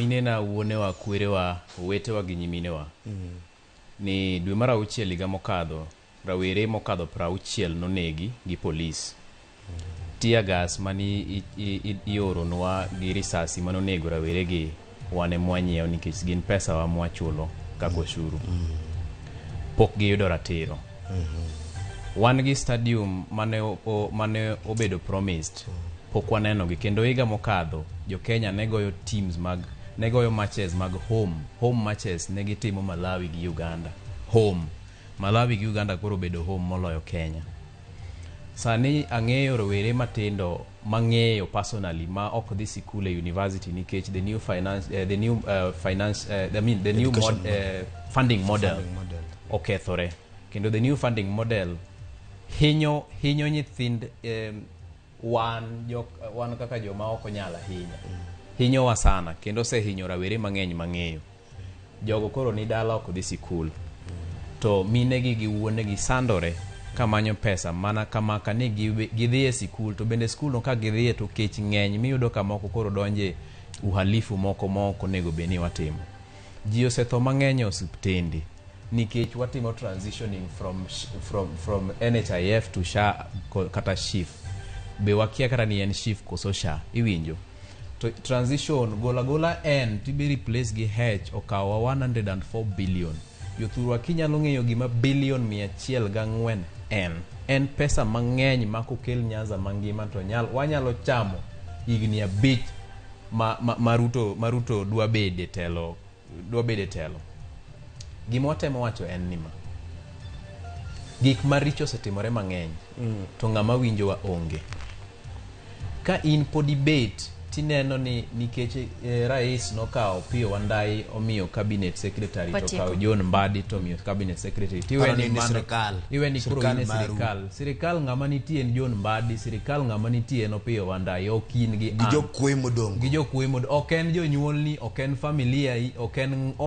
Minena, wuonewa, kwerewa, owetewa gi nyiminewa ni dwe mar auchiel higa mokadho rawere mokadho 60 nonegi gi polis. Tear gas mani ioronwa gi risasi manonego rawere gi wan ema wanyiewo nikech gin pesa wa mwachulo kaka osuru. Pok giyudo ratiro. Wan gi stadium mane obedo promised pok waneno gi kendo higa mokadho jo Kenya ne goyo teams mag ne goyo matches mag home matches ne gitimo Malawi gi Uganda home. Malawi gi Uganda koro obedo home moloyo Kenya. Sani ang'eyo rowere matindo mang'eyo personally ma ok dhi sikul e university nikech the new finance the new finance I mean the new Education funding model Funding model. Okethore kendo the new funding model hinyo nyithind wan jok wan kaka joma ok onyal ahinya hinyowa sana kendo osehinyo rawere mang'eny mang'eyo jogo koro ni dala ok dhi sikul to minegi gi wuonegi sandore kamanyo pesa mana kamaka ni gidhi e sikul to bende sikul no ka gidhiye to kech ng'eny miyudo ka moko koro donje uhalifu moko ma ok onego bed ni watimo. Ji osetho mang'eny e osiptende nikech watimo transitioning from NHIF to SHA kata SHIF. Be wakia kata ni en SHIF koso SHA, iwinjo? To transition gola gola N tibe replace gi H okawa 104 billion. Jothurwa kinyalo ng'eyo gima billion 104 en pesa mang'eny ma kokel Nyanza mangima to wanyalo chamo higni 5 ma Ruto dwa bede telo dwa bede telo. Gima watemo wacho en ni ma gik maricho osetimore mang'eny to ng'ama winjowa onge. Ka in pod ibet tineno ni nikech rais nokawo Opiyo Wandayi omiyo cabinet secretary to Watieko. okawo John Mbadi to omiyo cabinet secretary Paro tiwe ni ni ni mano sirikal. iwe ni koro Sirikal in e maru. sirikal ng'ama nitie en John Mbadi, sirikal ng'ama nitie en Opiyo Wandayi, ok in gi Gi an jokuoye modong'. Gi jokuoye mondo ok en jonyuolni, ok en familia, ok en